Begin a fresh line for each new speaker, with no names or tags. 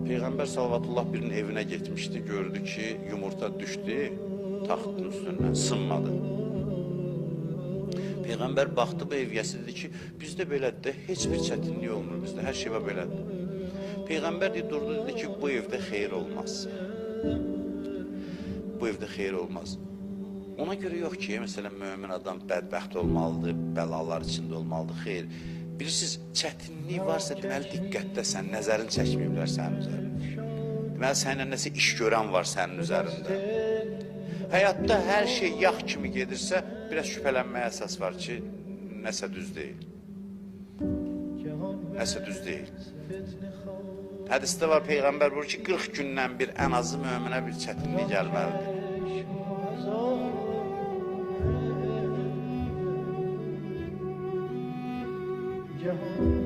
Peyğəmbər salavatullah birinin evinə getmişdi, gördü ki, yumurta düşdü taxtın üstündən, sınmadı. Peyğəmbər baxdı bu ev yiyəsi, dedi ki, bizdə belədir də, heç bir çətinlik olmur bizdə, hər şey var belədir. Peyğəmbər dedi, durdu, dedi ki, bu evdə xeyir olmaz. Bu evdə xeyir olmaz. Ona görə yox ki, məsələn, mömin adam bədbəxt olmalıdır, bəlalar içində olmalıdır, xeyir. Bilirsiniz, çətinlik varsa, deməli, diqqətdəsən, nəzərin çəkməyiblər sənin üzərində. Deməli, səninlə nəsə iş görən var sənin üzərində. Həyatda hər şey yağ kimi gedirsə, biraz şübhələnməyə əsas var ki, nəsə düz deyil. Nəsə düz deyil. Hədisdə var, Peyğəmbər buyurur ki, 40 gündən bir ən azı möminə bir çətinlik gəlməlidir.
Cəhan